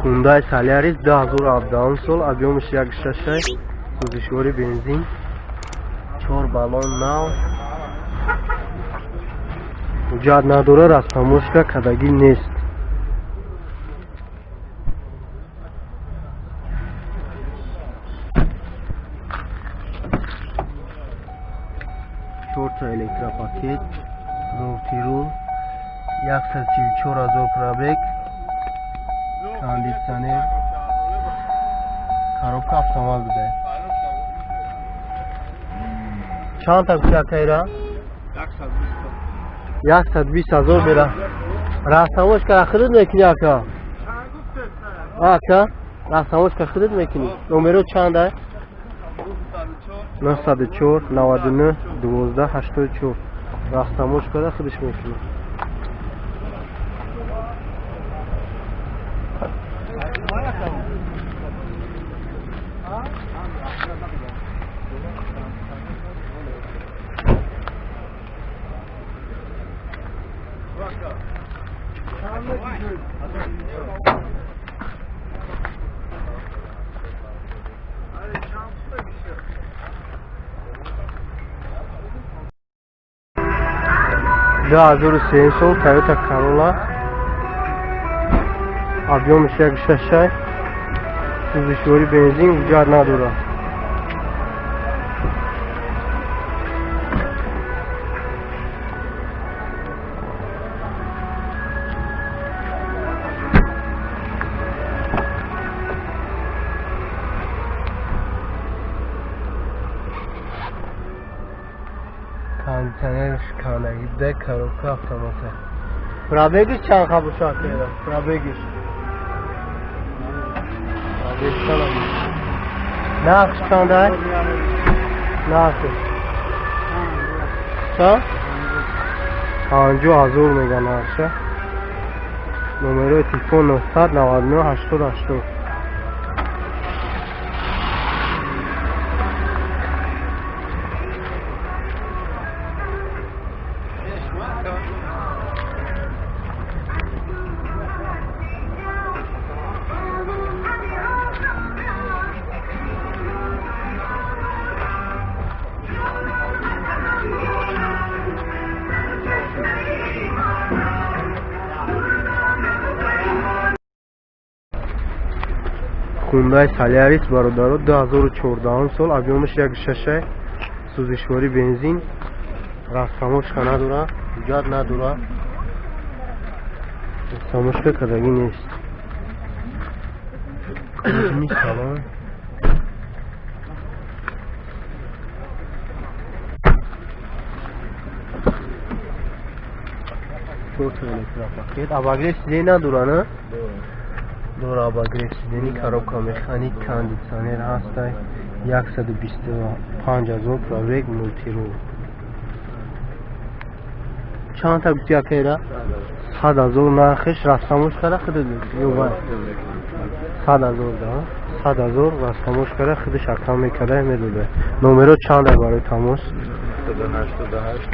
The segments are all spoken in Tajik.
Хундай Солярис 2017 сол, объёмаш 1,6, сӯзишвори бензин, 4 баллон нав. Ҳуҷҷат надора, растаможка кадагӣ нест. Чорта электропакет, мултирул, 144 000 пробег, кондитсионер, коробка автомат буда. Чанд та гуфти, акайра? 120 000 бера. Растаможка худат мекунӣ, ака? Ака, растаможка худат мекунӣ? Номеро чанда? 904 99 12 84. Растаможкара худаш мекунӣ. 2003 сол Toyota Corolla, объёмаш 1,6, сӯзишвори бензин, ҳуҷҷат надорад. Кондитсионерш кандагӣ буда, коробка автомата. Пробегиш чанд қабушад? Пробегиш нархш чандай? Нархш чанд? 50 000 мега нархша. Номерои телефон 999 80 80. Хундай Солярис, бародаро, 2014 сол, объёмаш 1,6, сӯзишвори бензин, растаможка надора, ҳуҷҷат надора, растаможка кардагӣ нест. Салон. Чорта электропакет, обогрев сиденье надора, на? Дора обогрев сиденье, коробка механик, кондитсионер ҳастай, 125 000 пробег, мултирул. Чанд та гуфти, акайра? 100 000 нархиш. Растаможкара худат ё вай? 100 000 да, 100 000 растаможкара худаш акам мекарда, медода. Номеро чанда барои тамос?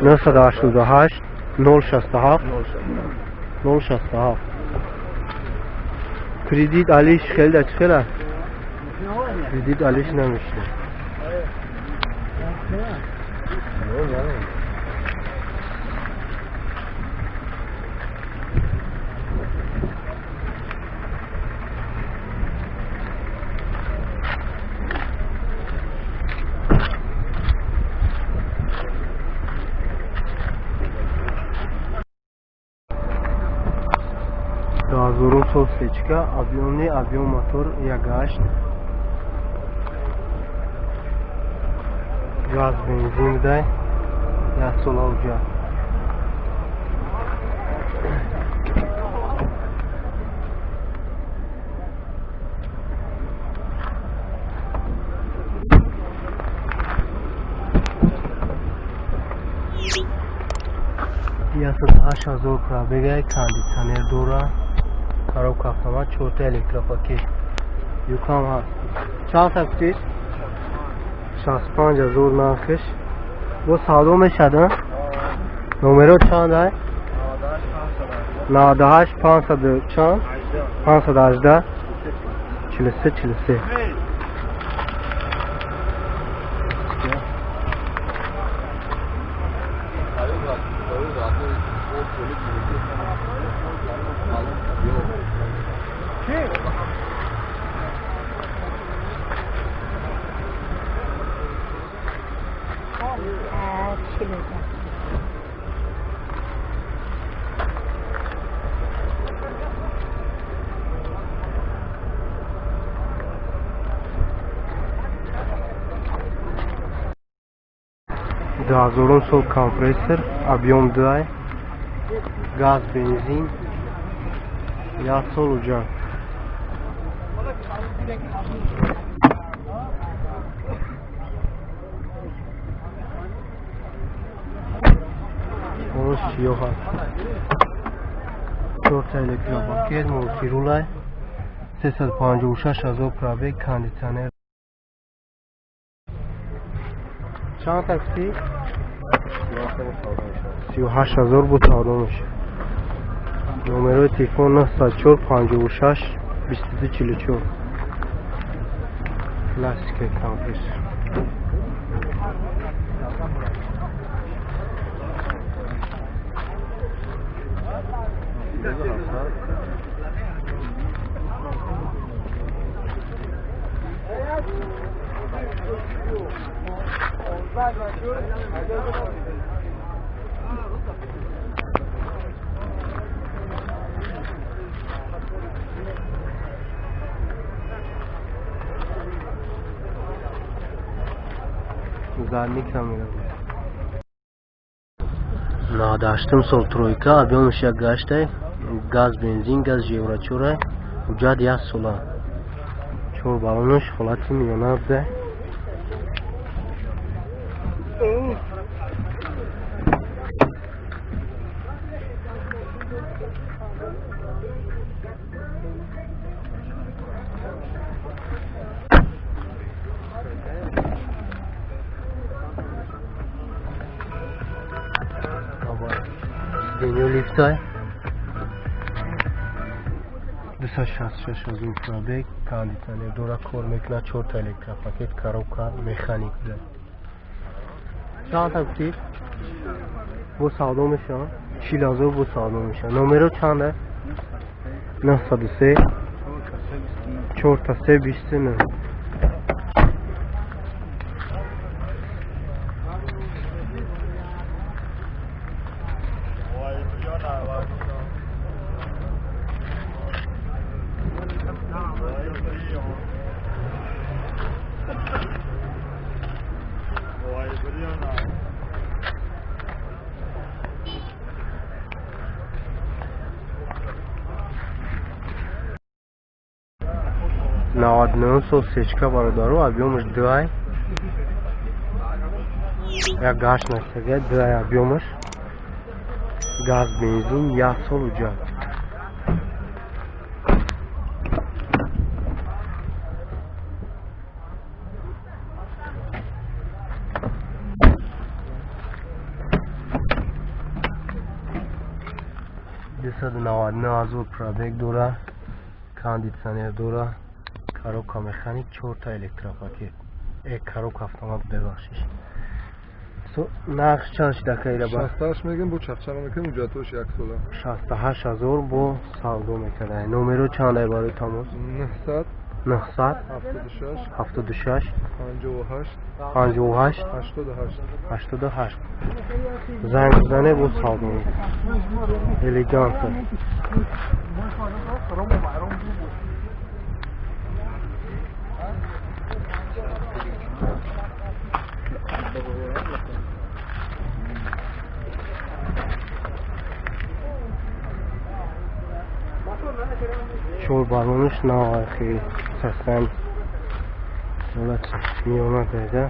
988 067 067. Кредит алиш хелда чӣ хела? Кредит алиш намешна. 2000 сол сечка, объёмный, объём мотор 1,8, газ, бензин будай, як сола ҳуҷҷат. 108 000 пробегай, кондитсионер дора, коробка автомат, чорта электропакет, юкам ҳаст. Чанд та гуфтед? 65 000 нархиш. Бо савдо мешад? Номеро чанд ай? 98 500 чанд? 518. 43 43. Ҳазорум сол компрессор, объем 2, газ, бензин, як сол уҷа. Боз сиёҳ аст. Чорта электропакет, мультирулай, 356 000 пробег, кондитсионер. Чанд такси? 38 000 бо савдо мешавад. Номерои телефон 904 56 22 44. Классика компрессор. Задний камера. 98-м сол тройка, объёмаш як гаштай, газ, бензин, газ евро чора, ҳуҷҷат як сола. Чор баллонаш ҳолати миёна буда. Сиденьё лифтай. 266 000 пробег, кондитсионер дора, кор мекунад, чорта электропакет, коробка механик буда. Чанд та гуфтӣ? Бо савдо мешавад? 40 000 бо савдо мешавад. Номеро чанда? 903 4 3 29. 99 сол сечка, бародару, объёмаш дуай, як гашт настага, дуай объёмаш, газ, бензин, як сол уҷа. 299 000 пробег дора, кондитсионер дора, коробка механик, чорта электропакет, коробка автомат, бебахшиш. Нарх чанд шида кайра ба? 68 мегем, бо чақчақа мекунем, ҳуҷҷатош як сола. 68 000 бо савдо мекарда. Номеро чанд барои тамос? 900 900 76 76 58 58 88. 88. Занг бизане, бо савдо элеганта. Чор баллонаш навайхи сасан, ҳолати миёна дада.